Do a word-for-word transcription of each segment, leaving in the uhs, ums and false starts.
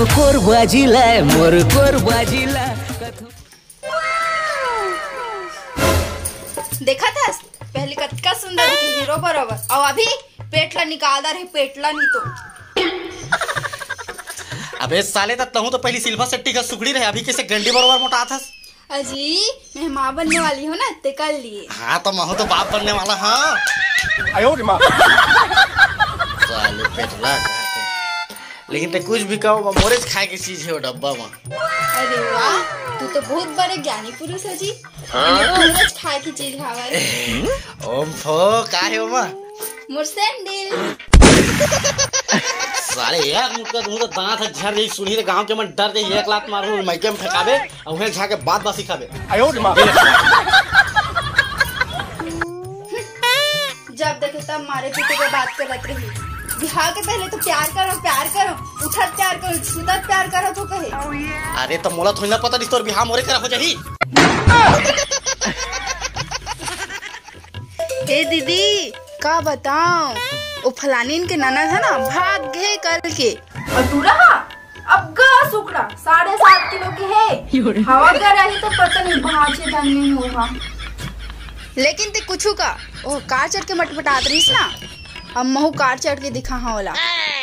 कोरबा जिला, मोर कोरबा जिला। देखत हस, पहले कतका सुंदर रहिस हीरो बरोबर, अउ अभी पेट ला निकाल डारे, पेट ला नहीं तो। अबे साले, त तहूं तो पहली सिल्वा सेट्टी का सुकड़ी रहे, अभी कैसे गंडी बरोबर मोटात हस? अजी, मैं माँ बनने वाली हूँ ना, तेकर लिए। हाँ, तो महू तो बाप बनने वाला हाँ। आयो रे माँ। साले पेटला कहते। लेकिन ते कुछ भी कहो, मोरे खाए के चीज है वो डब्बा में। अरे वाह, तू तो बहुत बड़े ज्ञानी पुरुष है जी। हाँ? मोरे खाए की चीज हवा। ओम फो, का है ओमा? मोर सैंडल। साले एक मुक्का दूं तो दांत ह झर जाई, सुनी रे गांव के मन डर जाई, एक लात मारू, माइके में फेंकाबे, अउ उहें जाके बात बासी खाबे। आयो रे माँ। जब देखे तब मारे पीटे के बात करत रही। बिहाव के पहले तो प्यार करो, प्यार करो, उठत प्यार करो, सुतत प्यार करो तो कहे। अरे तो मोला थोड़ी ना पता नहीं तोर बिहाव मोरे करा हो जाही। ए दीदी, का बताओ, वो फलानीन के ननद है ना, भाग गए कल के। अउ टूरा हा, अब गा सुकड़ा, साढ़े सात किलो के है। हवा गा रही तो पता नहीं भांचे धन में होगा। लेकिन ते कुछू का, वो कार चढ़ के मटमटात रहीस ना, अब महू कार चढ़ के दिखा हाँ ओला।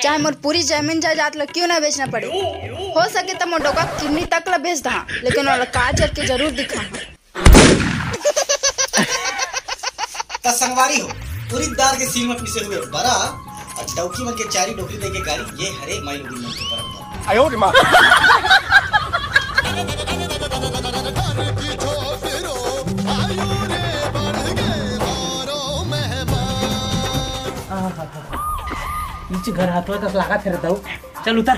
चाहे मोर पूरी जमीन जायदाद ला क्यों ना बेचना पड़े, हो सके तो मोर डोका किडनी तक ला बेच दहा, लेकिन ओला कार चढ़ के जरूर दिखा हाँ। त संगवारी हो, उरिद दार के सील म पीसे हुए बरा अउ डौकी मन के चारी डोकरी दे के गारी, ये हरे माई लोगिन मन के परंपरा। आयो रे माँ। नीचे घर हाथवा तक लागत हे रे दाऊ। चल उतर,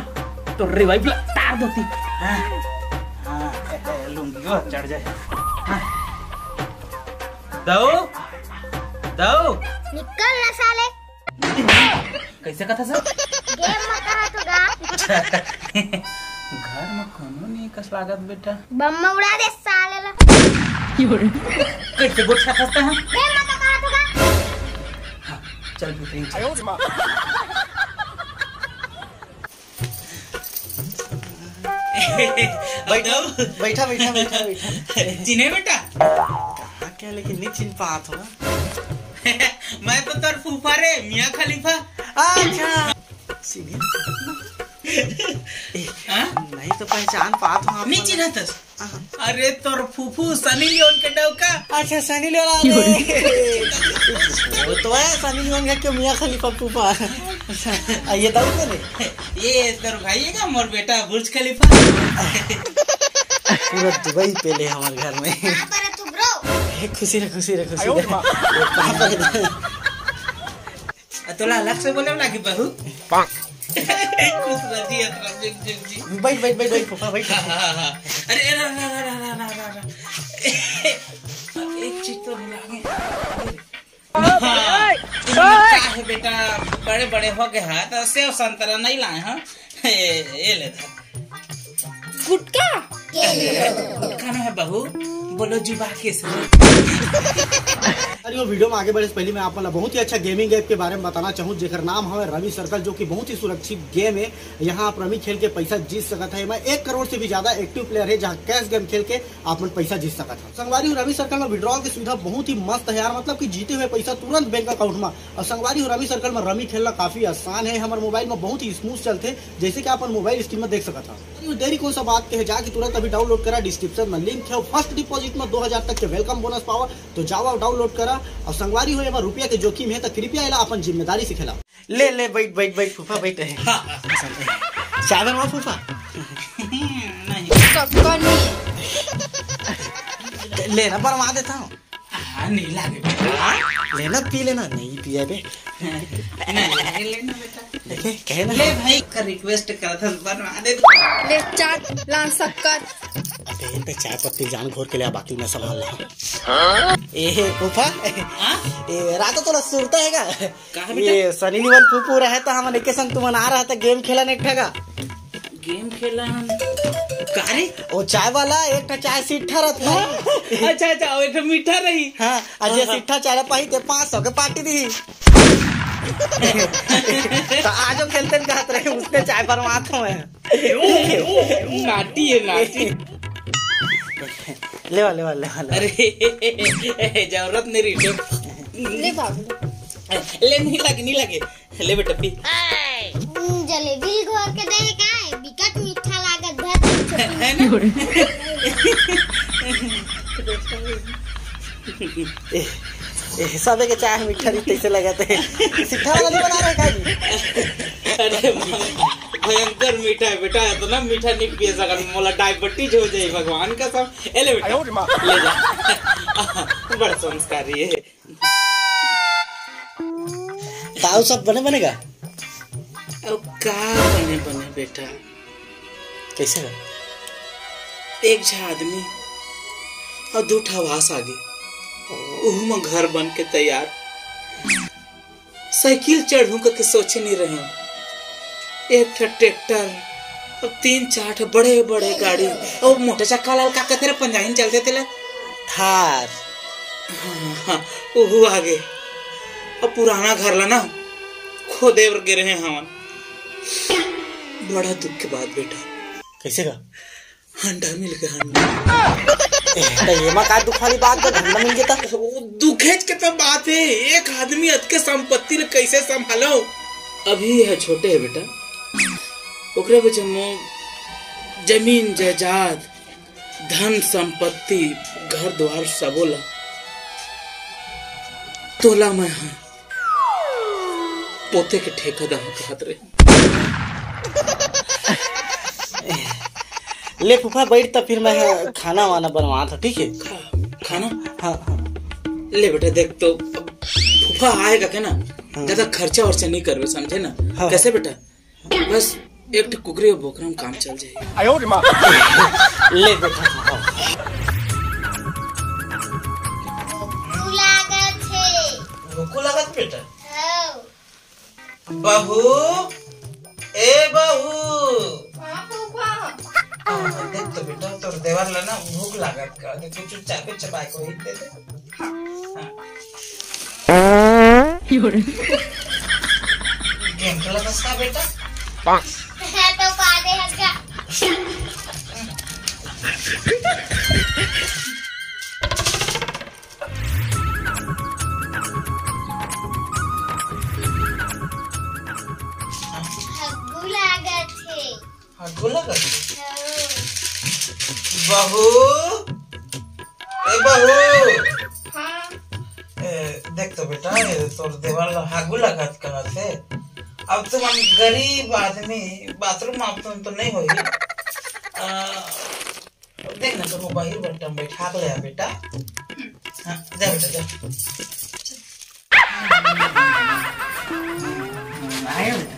तो revive ला तार देती। हाँ, हाँ, लुंगी को चढ़ जाए। हाँ। दऊ, दऊ। निकल ना साले। कैसे कथा सर? गेम में कहा तो गा। घर में कोनो नहीं कस लागत बेटा। बम में उड़ा दे साले ला। कैसे गोठिया खस्ता है? गेम में तो कहा तो गा। हाँ, चल भी कहीं चल। बैठा, बैठा, बैठा, बैठा। चिन्हे बेटा? कहाँ क्या लेकिन नहीं चिन्ह पात हो। मैं तो तोर फूफा रे, मियाँ खलीफा। अच्छा। चिन्हे? ए, हाँ? नहीं तो पहचान पात हो आप नहीं मन। चिन्हत हस? अरे तोर फूफू सनी लियोन के डौका। अच्छा, सनी लियोन आ रे। वो तो है, सनी लियोन का क्यों मियाँ खलीफा फूफा। आ, ये दाऊ कौन है? ये तोर भाई है का? मोर बेटा बुर्ज खलीफा। पूरा दुबई पेले हमारे घर में। कहाँ पर है तू bro? ए, खुशी रह, खुशी रह, खुशी रह। ये पापा के आ, तोला अलग से बोले लागी बहू। खुश रह जी, खुश रह जी, जी, जी। बैठ, बैठ, बैठ, बैठ, फूफा, बैठ। हाँ, हाँ, हाँ। अरे, अरे, अरे। एक चीज तो भुला गए। हाँ, का है बेटा, बड़े बड़े हो गए हैं, तो सेव संतरा नहीं लाए हैं। ए, ए ले धर। गुटखा? गुटखा ना है बहू, बोलो जुबा के से। अरे, वो वीडियो में आगे बढ़े से पहले मैं आप मन ला बहुत ही अच्छा गेमिंग ऐप के बारे में बताना चाहूँ, जेकर नाम है रमी सर्कल, जो कि बहुत ही सुरक्षित गेम है। यहाँ आप रमी खेल के पैसा जीत सकत है। मैं एक करोड़ से भी ज्यादा एक्टिव प्लेयर है, जहाँ कैश गेम खेल के आप मन पैसा जीत सकत है। संगवारी हो, रमी सर्कल में विड्रॉल की सुविधा बहुत ही मस्त है यार, मतलब कि जीते हुए पैसा तुरंत बैंक अकाउंट में। और संगवारी हो, रमी सर्कल में रमी खेलना काफी आसान है, हमारे मोबाइल में बहुत ही स्मूथ चलते, जैसे कि आप अपन मोबाइल स्क्रीन में देख सकत हव। देरी कौन सा बात के है, जाके तुरंत अभी डाउनलोड करा, डिस्क्रिप्शन में लिंक है। फर्स्ट डिपॉजिट में दो हजार तक के वेलकम बोनस पावर, तो जावा डाउनलोड करा। और संगवारी हो, एमा रुपया के जोखिम है, तो कृपया एला अपन जिम्मेदारी से खेला। ले, ले, बैठ, बैठ, बैठ, फूफा, बैठ। हाँ, हाँ। चाय बनवा, फूफा। नहीं। सक्कर नहीं। ले ना, बनवा देता हूँ। हाँ, नहीं लागे बेटा। लेना, पी लेना। नहीं पिया बे। नहीं, नहीं लेना बेटा। देखे, कहे ना। ले भाई, का रिक्वेस्ट करा था, बनवा दे। ले चाट, लाल शक्कर। अबे, ते चाय पत्ती जान घोर के ले आ, बाकी मैं संभाल ला। ए, फूफा। हाँ? ए, रात तो थोड़ा सुरता है का? कहाँ बेटा? ये सनी लियोन फूफू रहे तो हमन एके संग तुमन आ रहा था, गेम खेलन एक ठगा। गेम खेलन। का रे? ओ चाय वाला, एक ठा चाय सिट्ठा रहत भाई। अच्छा, अच्छा, ओ एक ठा मीठा रही। हाँ, आज ये हाँ, हाँ। सिट्ठा चाय पाही ते पाँच सौ के पार्टी दी। तो आजो खेलते न कहत रहे, उसने चाय बनवात हूँ मैं। नाटी है, नाटी। लेवा, लेवा, लेवा, लेवा। अरे, जरूरत नहीं रही। ले बाबू। ले, नहीं लगे, नहीं लगे। ले बेटा, पी। हम्म, जलेबी घोर के दे का? बिकट मीठा लागत, बहुत मीठा। है ना? ए, ए, सबे के चाय मीठा रही, कैसे लगत है? सिट्ठा वाला नहीं बना रहे का जी? अरे माँ, भयंकर मीठा है बेटा, इतना मीठा नहीं पिए सकत, मोला डायबिटीज हो जाए भगवान कसम। ए ले बेटा, ले जा। बड़ा संस्कारी है। ताऊ सब बने बने का? अब का बने बने बेटा? कैसे का? एक झा आदमी और दू ठा वास आगे, ओहू म घर बन के तैयार। साइकिल चढ़ू का के सोचे नहीं रहे। एक ठा ट्रैक्टर और तीन चार ठा बड़े बड़े गाड़ी और मोटर चक्का लाल का कहते रे पंजाही में चलते तेला थार। हाँ, हाँ, ओहू आगे। अब पुराना घर ला ना खोदे बर गे रहे हवन। बड़ा दुख के बात बेटा। कैसे का? हंडा मिल गया, हंडा। ए, त एमा का दुख वाली बात बा? हंडा मिल गया त? वो दुखेज के तो बात है, एक आदमी अतके संपत्ति ले कैसे संभालो? अभी यह छोटे है बेटा, ओकरे पे जम्मो जमीन जायदाद, धन संपत्ति, घर द्वार सबो ला तोला मैं हा पोते के ठेका दहा कहत रहे। ले फूफा, बैठ त फिर मैं खाना वाना बनवात हूँ, ठीक है? खा-, खाना? हाँ, हाँ। ले बेटा, देख तो, अब फूफा आएगा क्या ना, हाँ। ज्यादा खर्चा वर्चा नहीं करवे, समझे ना? हाँ। कैसे बेटा? बस एक ठो कुकरी और बोकरा में काम चल जाए। ले बेटा, हाँ। भूख लागत हे। भूख लागत बेटा? हाँ। बहू, ए बहू। हाँ, फूफा। हाँ, देख तो बेटा, तोर देवर ला ना भूख लागत का। देख, कुछ चुपचाप चबाए को ही दे दे। हाँ। गेम खेला था उसका बेटा? हाँ, तो पा दे हल्का। हग्गू लागत हे। हग्गू लागत हे? हाँ। बहू, ए बहू। हाँ। ए, देख तो बेटा, ए, तोर देवर ला हग्गू लागत कहत हे। अब तुम हम गरीब आदमी, बाथरूम आप तुम तो नहीं होई। आ, देख ना, तो मोबाइल बट्टम बैठा के ले आ बेटा। हाँ, जा बेटा, जा। आया बेटा।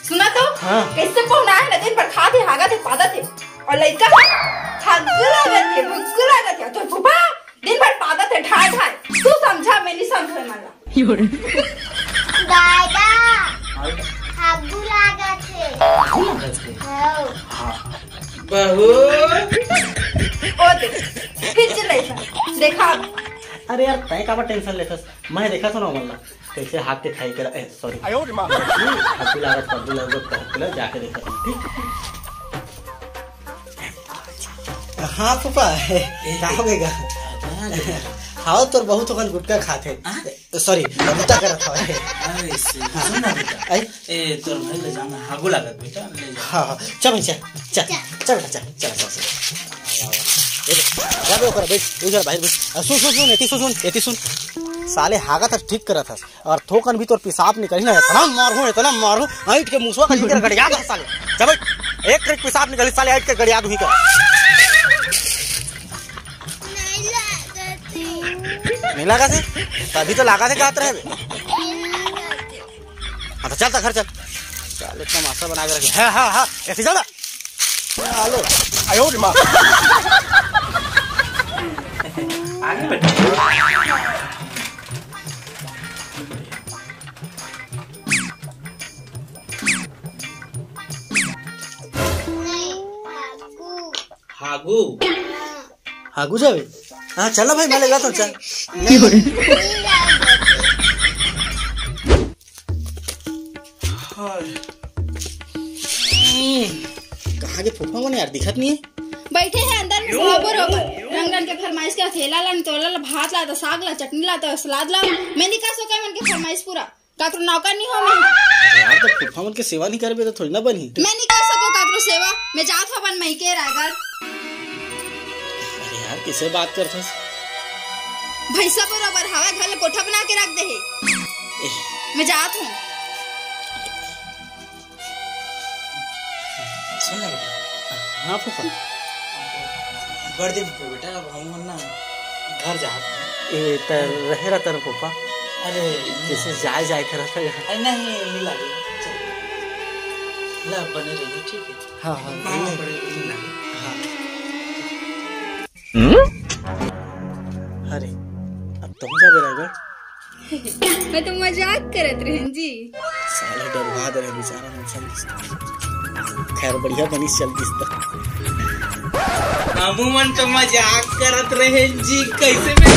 सुना तो? हाँ। कैसे पहुना है ना, दिन भर खात हे, हागत हे, पादत हे। और लइका हग्गू लागत हे, भुग्गू लागत हे। तो फूफा दिन भर पादत हे, ढाय ढाय। तू समझा, मैं नहीं समझे मला। दादा, हाँ बेटा। हग्गू लागत हे। हग्गू लागत हे? हाँ। हाँ। बहू। ओ देख, फिर चिल्लाई था। देखा अब। अरे यार, तैं काबर टेंशन लेथस? मैं देखा सुना वल्ला। कैसे हाथ के खाई करा, ए, सॉरी। आयो रे माँ। हग्गू लागत, हग्गू लागत, कहत के ला जाके देखा, ठीक? हाँ फूफा, का हो गएगा? हाँ, तोर बहुत ओखन गुटखा खात हे। हाँ? सॉरी, गुटखा करत हवे। अरे, से, हाँ। सुन ना बेटा। आई? ए, तोर भाई ले जाना, हग्गू लागत बेटा, ले जा। हाँ, हाँ, चल भाई, चल, चल, चल बेटा, चल, चल, चल, चल। जा बे, ओकर, बैठ, उधर बाहर बैठ। आ, सुन, सुन, सुन, एती सुन, सुन, एती सुन। साले हागत हस, ठीक करत हस। और थोकन भी तोर पेशाब निकली ना, इतना मारहूँ, इतना मारहूँ, ऐंठ के मुसवा का निकल गड़िया दे साले। जब एक ट्रिप पेशाब निकली साले, ऐंठ के गड़िया दूही कर। नहीं लागत हे। नहीं लागत हे? तभी तो लागत हे, कहत रहे बे। हाँ, तो चल, तो घर चल। साले तमाशा बना के रखे। हाँ, हाँ, हाँ, ऐसे चल ना। हेलो। आयो रे माँ। आगे बैठ। नहीं, हागू। हागू? हाँ। हागू जाबे? हाँ, चल ना भाई, मैं ले जाता हूँ, चल। नहीं, नहीं लागत हे। हाय। कहाँ के फूफा मन यार, दिखत नहीं है। बैठे हैं अंदर में, सुहाबो रोबर। रंग रंग के फरमाइश के, अकेला ला, तोला ला, भात ला, तो साग ला, चटनी ला, तो सलाद ला। मैं नहीं कह सके मन के फरमाइश पूरा। काकरो नौकर नहीं हो मैं। अरे यार, तो फूफा मन के सेवा नहीं करबे तो थोड़ी ना बनही। मैं नहीं कर सको काकरो सेवा। मैं जात हूँ अपन मई के रायगढ़। अरे यार, किसे बात करथस? भैंसा बरोबर हवा घर ले कोठा बना के रख दे हे। मैं जात हूँ। सुन ना बेटा। हाँ फूफा। बड़ दिन हो गए बेटा, अब हम ना घर जात हन। ए, त रहे रहता ना फूफा। अरे, नहीं। जैसे जाए जाए के रहता है। अरे नहीं, नहीं लागे। चल। ला, बने रहिए, ठीक है? हाँ, हाँ, हाँ, नहीं। बड़े दिन लागे। हाँ। अरे, अब तुम जा बेरा। मैं तो मजाक करत रहेन जी। साला डरवा दे रहे बेचारा मन, चल दिस। खैर बढ़िया बनिस, चल दिस त। हमू मन तो मजाक करत रहेन जी, कैसे में